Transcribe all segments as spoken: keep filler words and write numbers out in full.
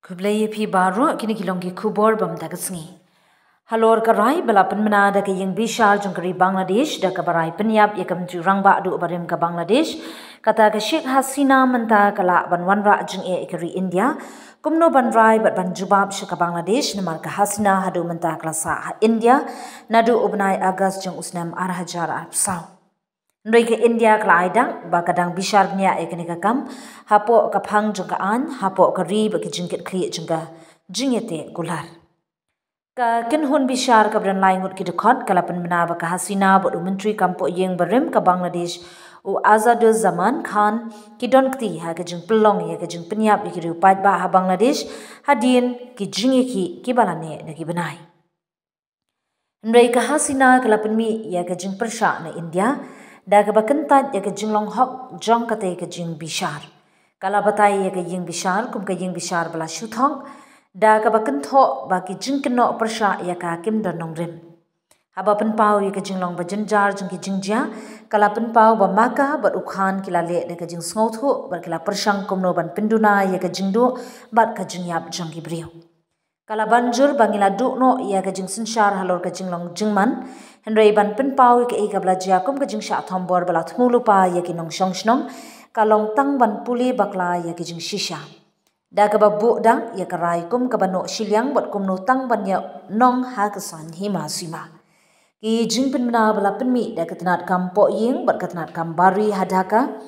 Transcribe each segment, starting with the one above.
Khublei ïa phi baroh, kine ki long ki khubor ba mynta ka sngi. Halor ka rai ba la pynbna da ka ïing bishar jong ka ri Bangladesh da kaba rai pynïap ïa ka Myntri Rangbah Duh barim ka Bangladesh, kata ka Sheikh Hasina mynta ka lah ban wanrah jingeh ïa ka ri India kumno ban rai bad ban jubab sha ka Bangladesh, namar ka Hasina haduh mynta ka la sah ha India naduh u bnai August jong u snem ar hajar arphew saw. Hynrei ka India ka la ai dak ba ka dang bishar bniah ïa kane ka kam hapoh ka phang jong ka aiñ, hapoh ka ri bad ki jingkitkhlieh jong ka jingïateh kular. Ka kynhun bishar kaba don lai ngut ki dkhot ka la pynbna ba ka Hasina bad u Myntri Kam Pohïing barim ka Bangladesh, u Asaduzzaman Khan, ki don kti ha ka jingpynlong ïa ka jingpynïap ïa ki riew paidbah ha Bangladesh hadien ki jingïakhih kiba la neh da ki bnai. Hynrei ka Hasina ka la pynmih ïa ka jingpyrshah na India da kaba kyntait ïa ka jinglong hok jong katei ka jingbishar. Ka la batai ïa ka ïing bishar kum ka ïing bishar ba la shu thok, da kaba kynthoh ba ki jingkynnoh pyrshah ïa ka kim don nongrim. Haba pynpaw ïa ka jinglong ba jynjar jong ki jingjia, ka la pynpaw ba ma ka bad u Khan ki la leh da ka jingsngewthuh bad ki la pyrshang kumno ban pynduna ïa ka jingduh bad ka jingïap jong ki briew. Ka la ban jur ba ngi la duh noh ïa ka jingsynshar halor ka jinglong jingman, hynrei ban pynpaw ïa kaei kaba la jia kum ka jingshah thombor ba la thmu lypa ïa ki nongshong shnong ka long tang ban pule bakla ïa ka jingshisha. Da kaba buh dang ïa ka rai kum kaba noh shiliang bad kumno tang ban ïa nong ha ka saiñ hima sima. Ki jingpynbna ba la pynmih da ka tnat kam pohïing bad ka tnat kam bari ha Dhaka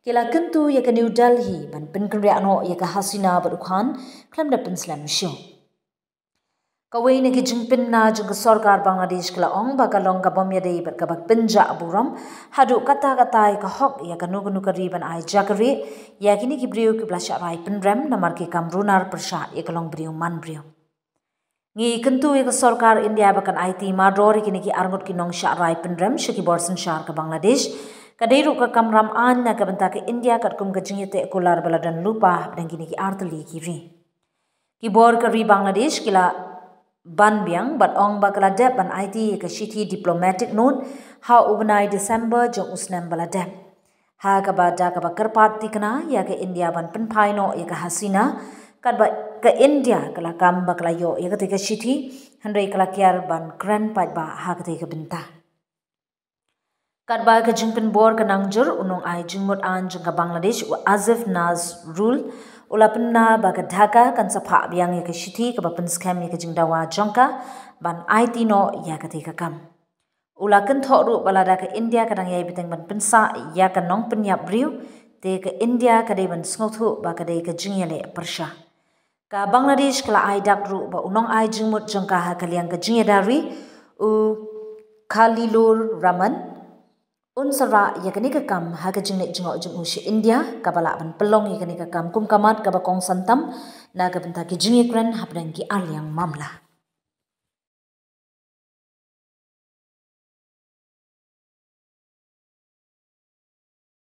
ki la kyntu ïa ka New Delhi ban pynkynriah noh ïa ka Hasina bad u Khan khlem da pynslem shuh. Kawei na ki jingpynbna jong ka sorkar Bangladesh ka la ong ba ka long ka bym ïadei bad kaba pynjah burom haduh katta katta ïa ka hok ïa kano kano ka ri ban ai jakri ïa kine ki briew kiba la shah rai pynrem namar ki kam runar pyrshah ïa ka long briew man briew. Ngi kyntu ïa ka sorkar India ba kan aiti mardor ïa kine ki arngut ki nongshah rai pynrem sha ki bor synshar ka Bangladesh. Ka dei ruh ka kamram aiñ na ka bynta ka India katkum ka jingïateh kular ba la don lypa hapdeng kine ki artylli ki ri. Ki bor ka ri Bangladesh ki la ban biang bad ong ba ka la dep ban aiti ïa ka shithi diplomatic note ha u bnai December jong u snem ba la dep, ha kaba da kaba kyrpad thikna ïa ka India ban pynphai noh ïa ka Hasina, katba ka India ka la kam ba ka la ïoh ïa katei ka shithi, hynrei ka la kiar ban kren paidbah ha katei ka bynta. Katba ka jingpynbor ka nang jur, u nongai jingmut aiñ jong ka Bangladesh, u Asif Nazrul, u la pynbna ba ka Dhaka kan sa phah biang ïa ka shithi kaba pynskhem ïa ka jingdawa jong ka ban aiti noh ïa katei ka kam. U la kynthoh ruh ba lada ka India ka dang ïai bteng ban pynsah ïa ka nongpynïap briew, te ka India ka dei ban sngewthuh ba ka dei ka jingïaleh pyrshah. Ka Bangladesh ka la ai dak ruh ba u nongai jingmut jong ka ha ka liang ka jingïada ri, u Khalilur Rahman, un sa rah ïa kane ka kam ha ka jingleit jngoh jong u sha India, kaba lah ban pynlong ïa kane ka kam kum ka mat kaba kongsan tam na ka bynta ki jingïakren hapdeng ki arliang mamla.